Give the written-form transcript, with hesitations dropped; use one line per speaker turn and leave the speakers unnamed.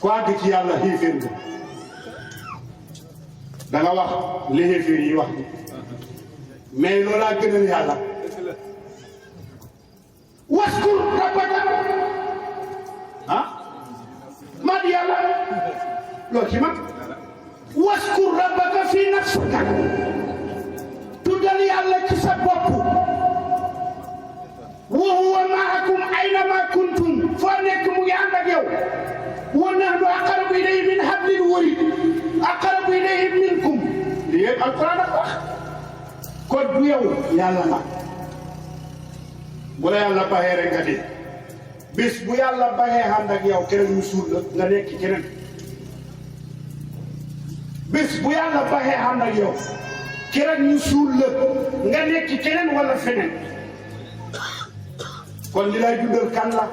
ku àgg ci yàlla xiiféer nga da nga wax li xiiféer yi wax mais loolaa gënal yàlla waskur rabbaka maa di yàlla loolu ci mag waskur rabbaka fi nafsika tuddal yàlla ci sa bopp wa huwa maakum aynama kuntum foo nekk mu ngi ànd ak yow wa nahnu aqrabu ilayhi min hablil warid aqrabu ilayhi minkum lii yëpp alquran ak wax kon bu yow yàlla la bu la yàlla baxee rek nga dee bis bu yàlla baxee ànd ak yow keneen ñu suul la nga nekk keneen bis bu yàlla baxee ànd ak yow keneen ñu suul la nga nekk keneen wala feneen kon li lay dundal kan la